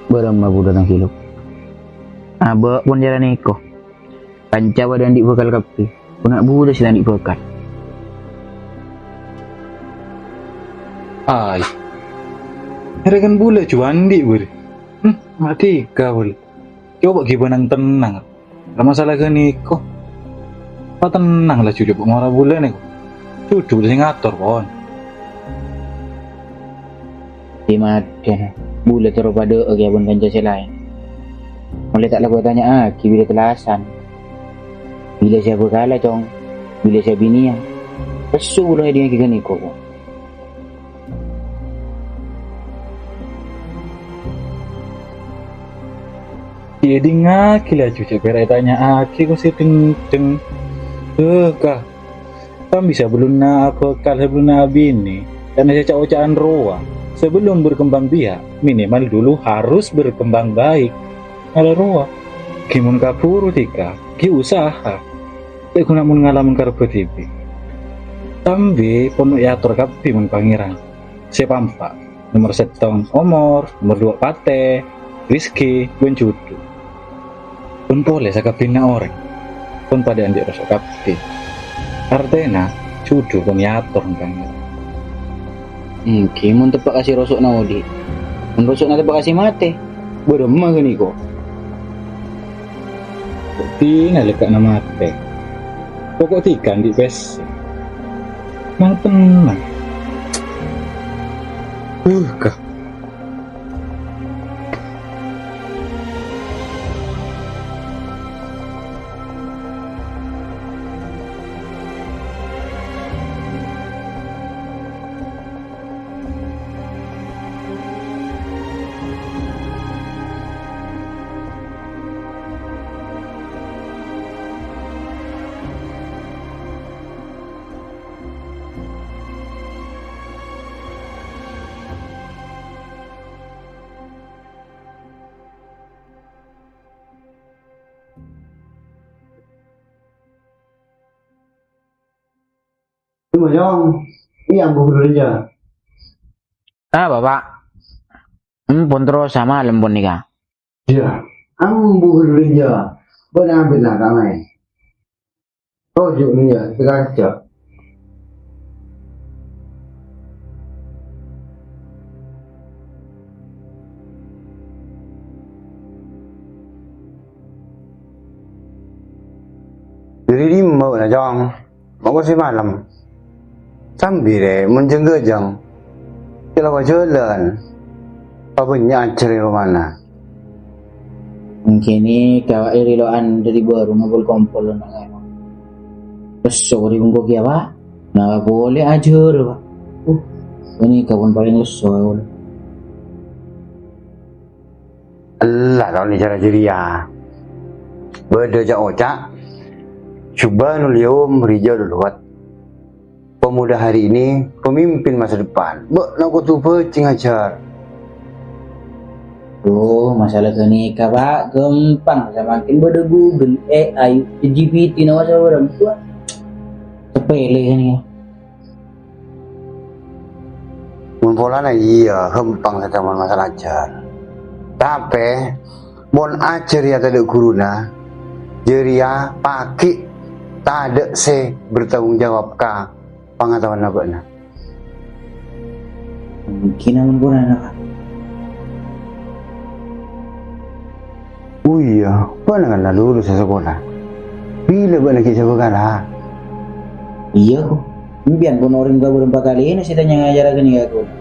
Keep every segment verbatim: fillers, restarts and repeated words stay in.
Bârâmma bulâ tang ghilâ. Abâ' pon cara nèko. Kanca padâ andi' bhâkal kabbhi. Pona bulâ sè ta' andi' bhâkal. Ay. Arèya kan bulâ jhuwâ andi' bâri. Hmm, mati kabul. Coba ghibâ nang-tennang. Ra masalah ghâniko. Patennang la, Ju, coba ngora bulâ nèko. Judhu sè ngator, pon. Dimmaddhâ, bulâ terro padâ'â kèya bân kanca sè laèn. Molaè ta' lako ètanya'aghi bilâ tellasan. Bilâ sè abhâkala, Cong? Bilâ sè abiniyâ? Lesso bulâ ngèdingngaghi ghâniko, Cong. Èdingngaghi laju, jhâ' pèra' ètanya'aghi ko sè dheng-dheng. Bâ, ka. Sambi sabellunna abhâkal, sabellunna abinè, karna sè ca'-oca'an rowa, sebelum berkembang biak, minimal dulu harus berkembang baik. Ngala rowa. Ghi mon kabhuru dhika, ghi usaha. Tè ghuna mon ngala mon karebbhâ dhibi'. Sambi ponno èator kabbhi mon Pangèran. Sè pa'-empa', nomer sèttong omor, nomer duwâ' patè, rizki, bân judhu. Bân polè sakabbhiyânna orèng, pon padâ andi' roso kabbhi. Artèna, judhu pon èator Pangèran. Èngghi, mon teppa' ka sè roso'na odi', mon roso'na teppa' ka sè matè, bârâmma ghâniko? Dina lèka'na matè. Poko' dhika andi' pèssè. Nang-tennang. Huh, ka. Cuma, Jong, iyâ, Bu Guru rèya. Ah, Bapak. Empon terros samalem pon nèka. Iyâ, ambu rèya. Bân abit la ta' maèn. Toju' nèya, sengaja. Dhâri dimma bâ'na, Cong? Moko sè malem. Sambi rè, mon jâng-ghâjâng. Kèla wajâlân. Pabânnya' ajhâr è romana. Mangkèn è kawa'è rilo'an dhâri bâru ngompol-kompol na' ka'emma. Lesso dhâri bengko kèya, Pak. Na' polè ajhâr, Pak. Uh, ghânèka pon palèng lesso, ya Allah. Ella taon cara jârèya. Bâdâ ca'-oca', "Syubbanul yaum rijalul ghad. Pemuda hari ini, pemimpin masa depan." Bâ'na kodhu bhâjhi ngajhâr. Oh, masalah ghânèka, Pak, ghâmpang. Samangkèn bâdâ Google, A I, ChatGPT, na' masalah bârâmma. Sepele ghânèka. Mon polana iyâ, ghâmpang saja mon masalah ajhâr. Tapè, mon ajhâr rèya tadâ' ghuruna, jârèya paghi' tadâ' sè bertanggung jawab ka pangataowanna bâ'na. Mungkin ampon polana, Pak. Oh iyâ, bâ'na kan la lulus sakola. Bilâ bâ'na ghi' sabâkala? Iyâ, ko. Empèyan pon orèng kabârâmpa kalèna sè tanya ngajhârâ ghânèka ka kaulâ.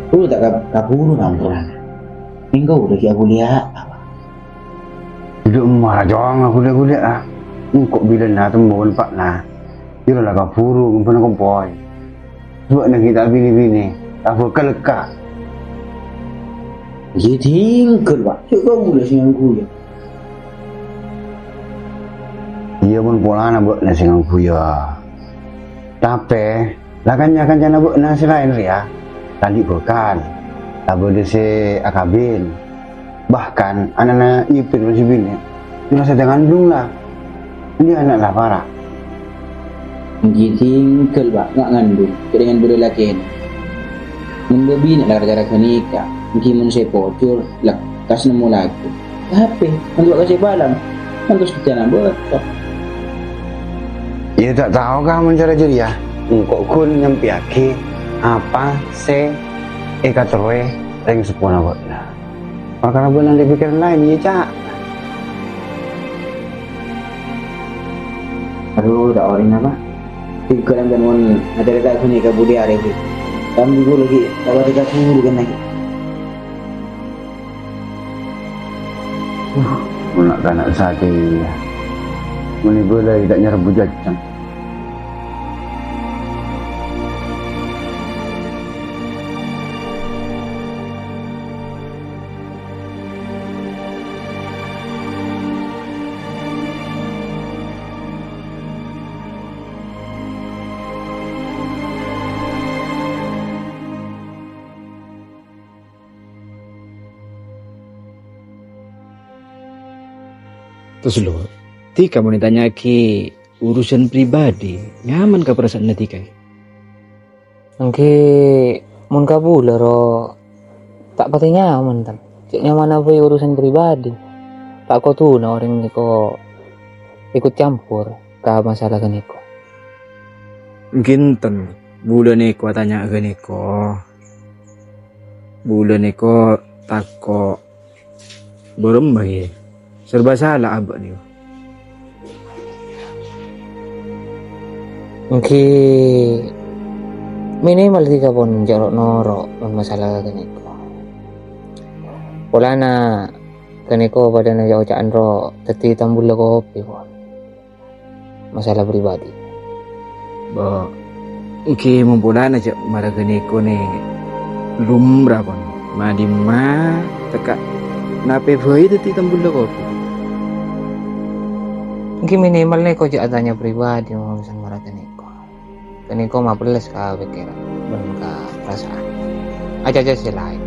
Kaulâ ta' kab-, kabhuru nangkolan. Engko' dhâggi' aghuliyâ, apa? Duduk mara jong aghuliyâ-ghuliyâ, ah. Engko' bilâna temmo bân eppa'na. Iyâ la kabhuru, bân kompoy. Bâ'na ghi' ta' binè-binè, ta' bhâkal lekka'. Ghi' dhingghâl, Pak. Jhâ' kaulâ sè ngangghuya. Iyâ, mon polana bâ'na sè ngangghuya. Tapè, la kanca-kancana bâ'na sè laèn rèya, ta' andi' bhâkal, ta' bâdâ sè akabin. Bahkan, ana'na Ipin masih binè', la sadhâjâ ngandung la. Andi' ana' la para'. Ghi' dhingghâl, Pak, nga' ngandung, kèdingan bâdâ lakèna. Mon bâbinè' la ra-cara ghânèka, Èngghi mon sè pojhur, lekkas nemmo lagu. Tapè, mon bâ' kasè palang, kantos bhâjâna bâto. Iyâ, ta' tao ka mon cara jârèya. Engko' ghun nyampèyaghi apa sè èkaterrowè rèng seppona bâ'na. Parkara bâ'na andi' pikiran laèn, iyâ, Ca'. Adu, ta' orèng apa? Tinggal sampeyan mon acarèta ghânèka budi arè, ghi. Kami ghulâ ghi' ta' patè kaburu kennèng. Uh, mon na'-kana' satèya. Mon èbâlâi ta' nyarebbhu jhâjhâng. Tos, Lur, dhika mon ètanya'aghi urusan pribadi, nyaman ka parasa'anna dhika? Èngghi, mon kabulâ, ro, ta' patè nyaman, tan. Cè' nyamana bhâi urusan pribadi. Ta' kodhuna orèng nèko ikut campur ka masalah ghânèko. Èngghi enten, bulâ nèko atanya ghânèko. Bulâ nèko tako' bârâmma, yâ? Serba sala abâ' nèko. Èngghi minimal dhika pon jhâ' ro'-noro' mon masalah ghânèko. Polana ghânèko padâna ca'-oca'an ro' dhâddhi tambulâ kopi, pon. Masalah pribadi. Bo, èngghi mon polana jhâ' mara ghânèko nè lumra, pon. Ma-dimma tekka' napè bhâi dhâddhi tambulâ kopi. Èngghi minimal nèko jhâ' atanya pribadi mon urusan mara ghânèko. Ghânèko mapelles ka pèkkèran bân ka parasa'an. Acaca sè laèn.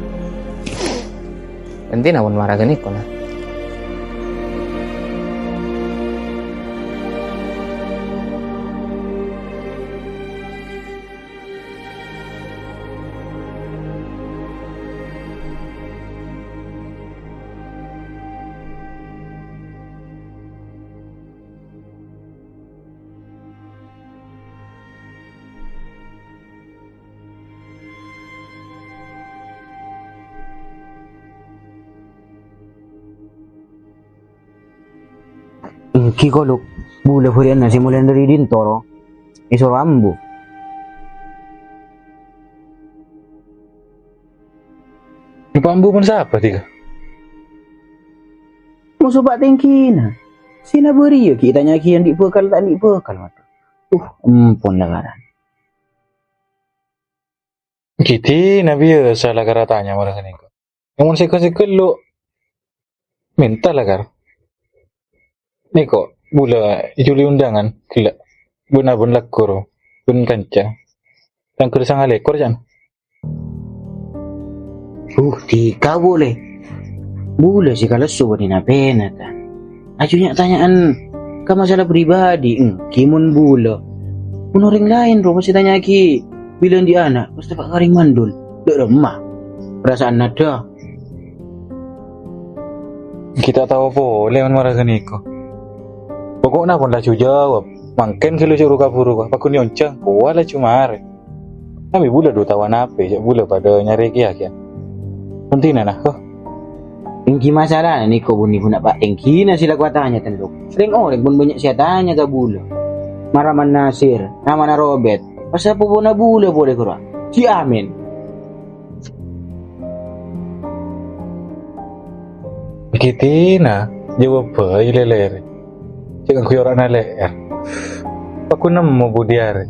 Èntina pon mara ghânèko, nah. Èngghi, Ko, Luk, bulâ bâri'ânna sè molè dâri dinto, ro, èsoro ambu. Èpambu pon sapa, dhika? Moso pa' tèngghina. Sè nabâriyâ ghi' tanya'aghi andi' bhâkal ta' andi' bhâkal, waduh. Uh, empon la karan. Ghi' dina biyasa la kara tanya mara ghânèka. Mon sèghâ-sèghâ lo' mènta la kara. Nèko, bulâ èjhuli undangan ghellâ'. Bân abân lagghu ro, bân kanca. Tangghâl sanga lèkor, can. Uh, dhika polè. Bulâ sè kalèsso bânnè napèna, ta? Aju nya'-tanya'an ka masalah pribadi, èngghi mon bulâ. Mon orèng laèn ro pas ètanya'aghi bilâ andi' ana', pas teppa' ka orèng mandul. Dâ' remma. Parasa'anna dâ. Ghi' ta' tao polè mon mara ghânèka. Pokokna pon laju jawab. Mangkèn ghi' lo' jhuru-kabhuru, pagghun èonjhâng, kowa laju marè. Tapè bulâ dhu tao anapè, jhâ' bulâ padâ nyarè kèya, kèya. Èntina, nah, ho. Èngghi masalana nèko bun-ibu na' pa' èngghina sè la kowa tanya, Tenduk. Rèng-orèng pon bânnya' sè atanya ka bulâ. Mara Man Nasir, namana Robet, pas sapopona bulâ polè ghârowa. Si Amin. Ghi' dina, jawab bhâi lèlèrè. Cè' ngangghuy ora'na lè'èr. Pagghun nemmo budi arè.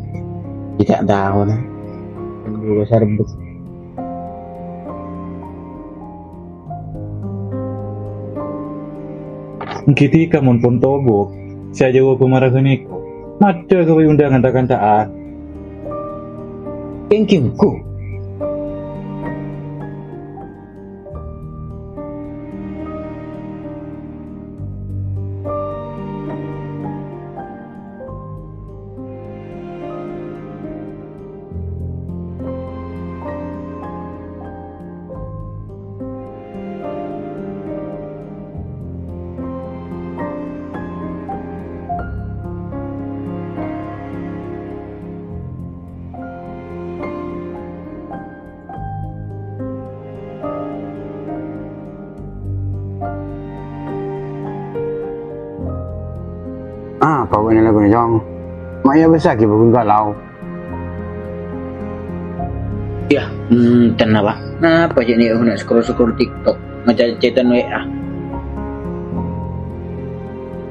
Ghi' ta' tao, na. Bulâ sarbet. Èngghi dhika mon pon tobok, sè ajâwâbhâ mara ghânèka. Maddhâ ghâbây undangan ta-kanta'an. Èngghi engko'. Nèng laguna, Cong. Ma' iyâ bâsa ghi' bhâghun kalau. Yâ, enten, Pak. Napa cè' nèko kèna scroll-scroll TikTok, maca chat-an W A?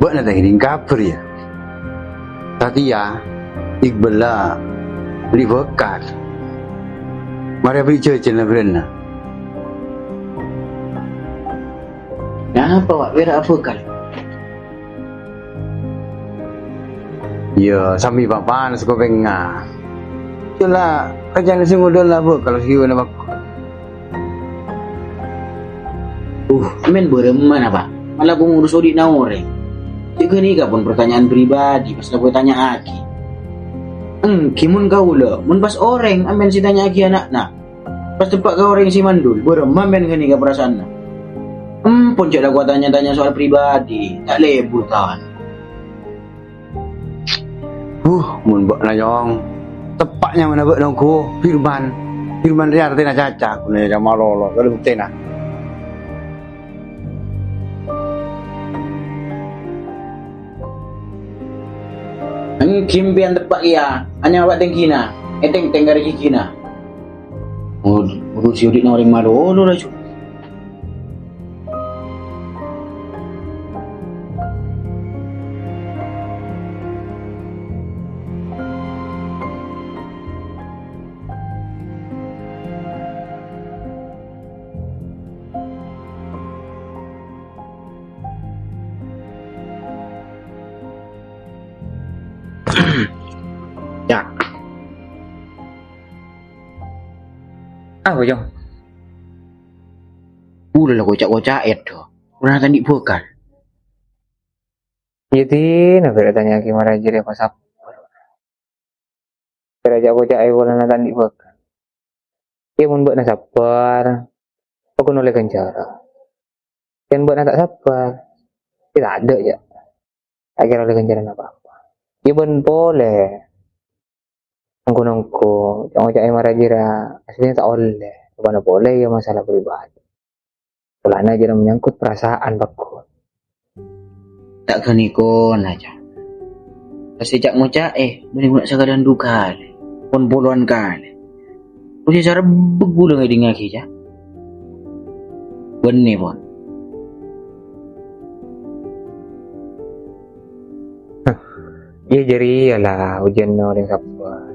Bâ'na ta' ngèdhing kabhâr, yâ? Satèya, Iqbal la bâli bhâkal. Marè bâli jhâjhân la bârâ'na. Napa, Pak? Pèra' bhâkal? Iyâ, sambi papan sakopèngnga. Cella, kacana sè ngodâ la bhâkal sè ghuna bhâkal. Uh, sampèyan bârâmma, Pak? Mala pangurus odi'na orèng. Sè ghânèka pon pertanyaan pribadi, pas la koè tanya'aghi. Èngghi mon kaulâ, mon pas orèng, sampèyan sè tanya'aghi ana'na. Pas teppa' ka orèng sè mandul, bârâmma sampèyan ghânèka parasaanna? Empon jhâ' la koè tanya-tanya soal pribadi, ta' lebur, tan. Huh, mon bâ'na, Cong. Teppa' nyamana bâ'na ongghu, Firman. Firman rèya artèna caca, ghuna nyama lolo, ta' ada buktèna. Èngghi sampèyan teppa' kèya, anyama bâ' tèngghina, ètèngtèng karè ghighina. Ud-, urusi odi'na orèng malolo, laju. Yâ. Ah, Bojong. Ghulâ la koca'-koca'è, do. Ora ta' andi' bhâkal. Iyâ, Din, apa ètanya'aghi marè jârèya pas sabbhâr. Kèra jhâ' koca'è polana ta' andi' bhâkal. Iyâ, mon bâ'na sabbhâr, paggun ollè ghânjhârân. Yèn bâ'na ta' sabbhâr, iyâ tadâ', jhâ'. Ta' kèra ollè ghânjhârân apa-apa. Iyâ, bân polè. Nongko-nongko, ca'-ngoca'è marè jârèya, aslinya ta' ollè. Bân polè, iyâ, masalah pribadi. Polana jârèya menyangkut perasaan, paggun. Ta' ghânèka, Cong. Pas èca'-ngoca'è, bânnè ghuna sakalèyan du kalè, pon polowan kalè. Kosè sarebbhâk ghulâ ngèdhingngaghi, Cong. Bânnè, pon. Iyâ, jârèya la ojhânna orèng sabbhâr.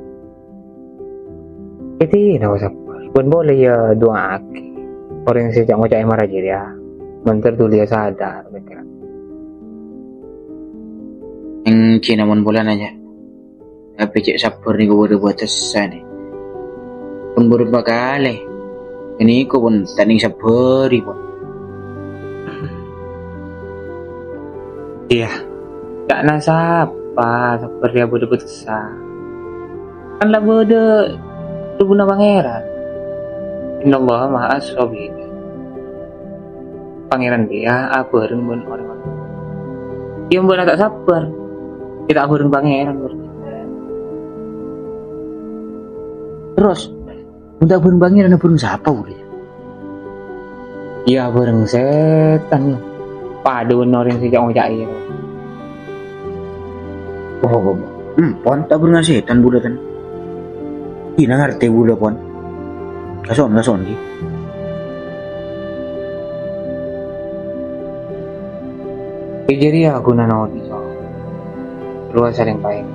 Èdina sabbhâr. Bân polè, iyâ, du'aaghi orèng sè ca'-ngoca'è marè jârèya. Mènter dhuli, iyâ, sadar, pèkkèran. Èngghi, namong polana, Cong. Tapè cè' sabbhâr nèko bâdâ bâtessana. Pon bârâmpa kalè. Ghânèka pon ta' nèng sabbhârrâ, pon. Iyâ. Ca'na sapa sabbhâr rèya bâdâ bâtessa? Kan la bâdâ rabbuna Pangèran. Innallaha ma'as shabirin. Pangèran rèya abhâreng bân orèng-orèng. Iyâ, bâ'na ta' sabbhâr. Iyâ, ta' abhâreng Pangèran, berarti. Terros, mon ta' abhâreng Pangèran, abhâreng sapa, Budi? Iyâ, abhâreng sètan, padâ bân orèng sè ca'-ngoca'è. Oh, oh, oh. Hmm, pon ta' abhâreng sètan, bulâ, tan. Ina ngartè bulâ, pon. Kason, kason, ghi. È jârèya ghunana odi', so. Rowa salèng paèng.